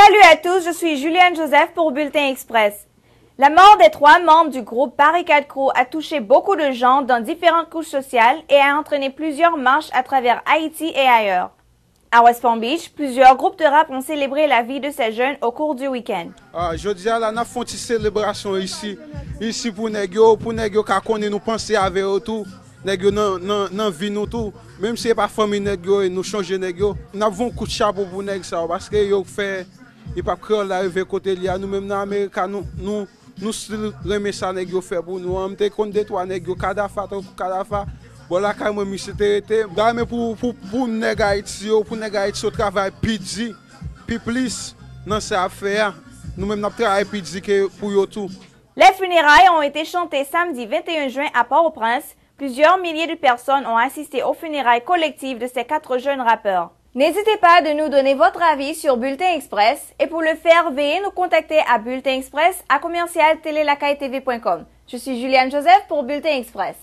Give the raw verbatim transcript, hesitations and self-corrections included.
Salut à tous, je suis Juliane Joseph pour Bulletin Express. La mort des trois membres du groupe Barricade Crew a touché beaucoup de gens dans différentes couches sociales et a entraîné plusieurs marches à travers Haïti et ailleurs. À West Palm Beach, plusieurs groupes de rap ont célébré la vie de ces jeunes au cours du week-end. Ah, jodi a la, n ap fè yon ti selebrasyon isi, isi pou nèg yo, pou nèg yo ka konnen nou panse avè yo tou, nèg yo nan, nan, nan vi nou tou. Menm si se pa fanmi nèg yo, nou chonje nèg yo. N ap voye yon kout chapo pou nèg sa yo, paske yo fè hip hop kreyòl la rive kote li a. Nou menm nan Amerika, nou, nou, nou still renmen sa nèg yo fè pou nou an. M te konn de twa nèg yo, Kadafa, tankou Kadafa. Bò lakay mwen, misye te rete. M ta renmen pou, pou, pou nèg Ayiti yo, pou nèg Ayiti yo travay pi di, pi plis nan sa y ap fè a. Nou menm, n ap travay pi di ke pou yo tou. Les funérailles ont été chantées samedi vingt et un juin à Port-au-Prince. Plusieurs milliers de personnes ont assisté aux funérailles collectives de ces quatre jeunes rappeurs. N'hésitez pas de nous donner votre avis sur Bulletin Express et pour le faire, veuillez nous contacter à bulletinexpress à commercial télélakaytv point com. Je suis Juliane Joseph pour Bulletin Express.